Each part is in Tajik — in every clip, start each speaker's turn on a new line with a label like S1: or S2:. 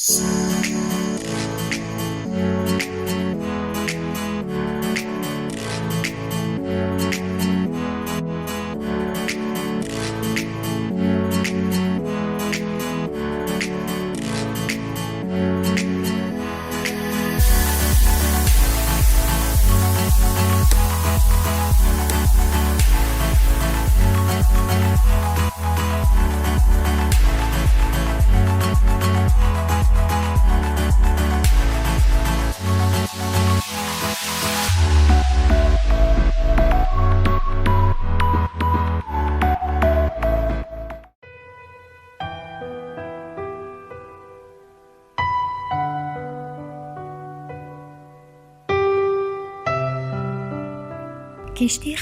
S1: Киштӣ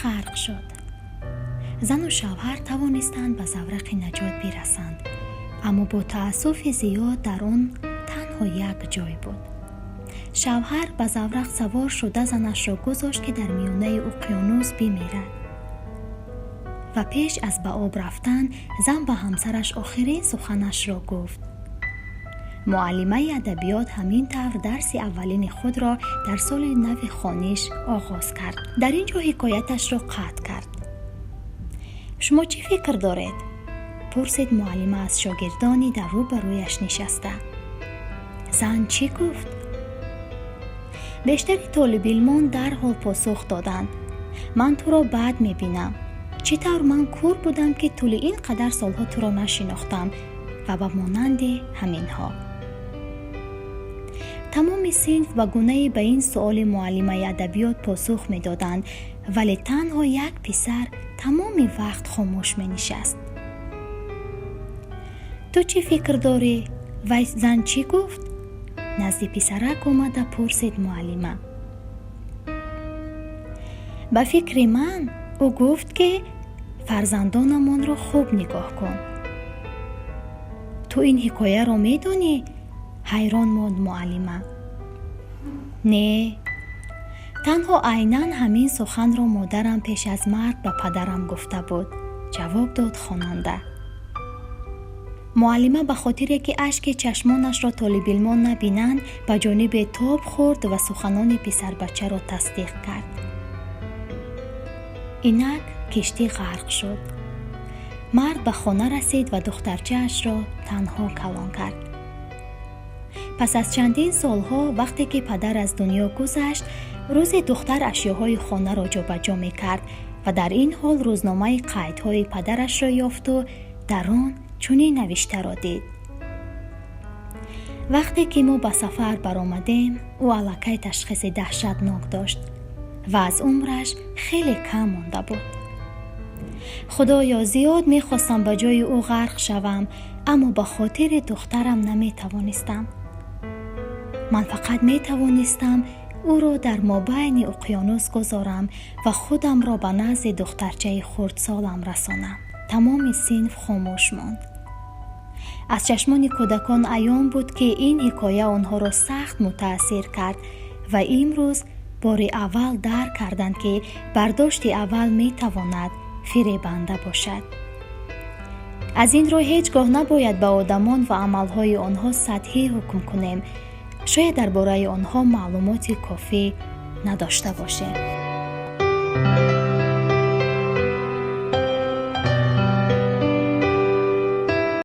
S1: ғарқ шуд. Зану шавҳар тавонистанд ба заврақи наҷот бирасанд, аммо бо таассуфи зиёд дар он танҳо як ҷой буд. Шавҳар ба заврақ савор шуда занашро гузошт, ки дар миёнаи уқёнус бимирад. Ва пеш аз ба об рафтан зан ба ҳамсараш охирин суханашро гуфт. Муаллимаи адабиёт ҳамин тавр дарси аввалини худро дар соли нави хониш оғоз кард. Дар ин ҷо ҳикояташро қатъ кард. Шумо чӣ фикр доред? Пурсид муаллима аз шогирдони дар рӯ ба рӯяш нишаста. Зан чӣ гуфт? Бештари толибилмон дарҳол посух доданд. Ман туро бад мебинам. Чӣ тавр ман кур будам, ки тӯли ин қадар солҳо туро нашинохтам, ва ба монанди ҳаминҳо. Тамоми синф ба гунае ба ин суоли муаллимаи адабиёт посух медоданд, вале танҳо як писар тамоми вақт хомӯш менишаст. Ту чӣ фикр дорӣ? Вай зан чӣ гуфт? Назди писарак омада пурсид муаллима. Ба фикри ман, ӯ гуфт, ки фарзандонамонро хуб нигоҳ кун. Ту ин ҳикояро медонӣ? Ҳайрон монд муаллима. Не, танҳо айнан ҳамин суханро модарам пеш аз марг ба падарам гуфта буд, ҷавоб дод хонанда. Муаллима ба хотире ки ашки чашмонашро толибилмон набинанд, ба ҷонибе тоб хӯрд ва суханони писарбачаро тасдиқ кард. Инак киштӣ ғарқ шуд. Мард ба хона расид ва духтарчаашро танҳо калон кард. Пас аз чандин солҳо, вақте ки падар аз дунё гузашт, рӯзе духтар ашёҳои хонаро ҷобаҷо мекард ва дар ин ҳол рӯзномаи қайдҳои падарашро ёфту дар он чунин навиштаро дид. Вақте ки мо ба сафар баромадем, ӯ аллакай ташхиси даҳшатнок дошт ва аз умраш хеле кам монда буд. Худоё, зиёд мехостам ба ҷои ӯ ғарқ шавам, аммо ба хотири духтарам наметавонистам. Ман фақат метавонистам ӯро дар мобайни уқёнус гузорам ва худамро ба назди духтарчаи хурдсолам расонам. Тамоми синф хомӯш монд. Аз чашмони кӯдакон аён буд, ки ин ҳикоя онҳоро сахт мутаассир кард ва имрӯз бори аввал дарк карданд, ки бардошти аввал метавонад фиребанда бошад. Аз ин рӯ ҳеҷ гоҳ набояд ба одамон ва амалҳои онҳо сатҳӣ ҳукм кунем. Шояд дар бораи онҳо маълумоти кофӣ надошта бошем.